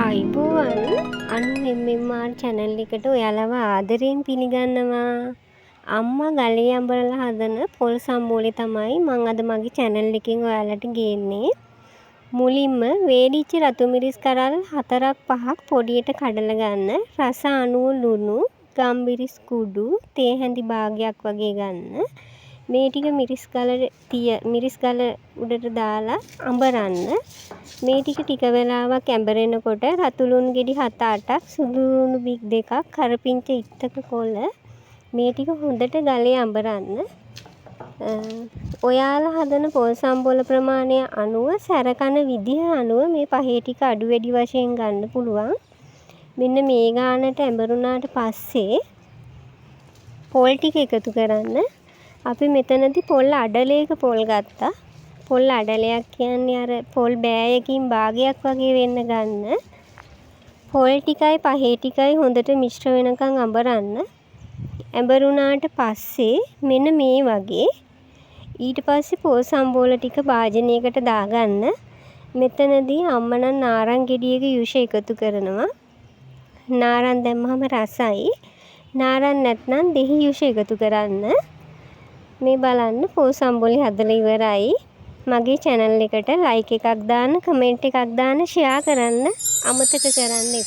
ආයුබෝවන්, අනු MMR channel එකට ඔයාලව ආදරයෙන් පිළිගන්නවා. අම්මා ගලේ අඹරලා හදන පොල් සම්බෝලේ තමයි මං අද මගේ චැනල් එකෙන් ඔයාලට ගේන්නේ. මුලින්ම වේලිච්ච රතු මිරිස් කරල් 4ක් 5ක් පොඩියට කඩලා ගන්න. රස අනුව ලුණු, ගම්මිරිස් කුඩු තේ හැඳි භාගයක් වගේ ගන්න. මේ ටික මිරිස් ගල උඩට දාලා අඹරන්න. මේ ටික ටික වෙලාවක් ඇඹරෙනකොට රතු ලුණු ගෙඩි 7 8ක්, සුදු ලුණු බික් 2ක්, කරපිංච ඉත්තක කොළ මේ ටික හොඳට ගලේ අඹරන්න. ඔයාලා හදන පොල් සම්බොල ප්‍රමාණය අනුව, සැර කන විදිහ අනුව මේ පහේ ටික අඩු වැඩි වශයෙන් ගන්න පුළුවන්. මෙන්න මේ ගානට ඇඹරුණාට පස්සේ පොල් ටික එකතු කරන්න. අපි මෙතනදි පොල් අඩලයක පොල් ගත්තා. පොල් අඩලයක් කියන්නේ අර පොල් බෑයකින් භාගයක් වගේ වෙන්න ගන්න. පොල් ටිකයි පහේ ටිකයි හොඳට මිශ්‍ර වෙනකන් අඹරන්න. ඇඹරුණාට පස්සේ මෙන්න මේ වගේ. ඊට පස්සේ පොල් සම්බෝල ටික භාජනයකට දාගන්න. මෙතනදී අම්මා නම් නාරං ගෙඩියක යුෂ එකතු කරනවා. නාරං දැම්මහම රසයි. නාරං නැත්නම් දෙහි යුෂ එකතු කරන්න. මේ බලන්න, පොල් සම්බෝලේ හදලා ඉවරයි. මගේ චැනල් එකට ලයික් එකක් දාන්න, කමෙන්ට් එකක් දාන්න, ෂෙයා කරන්න අමතක කරන්න එපා.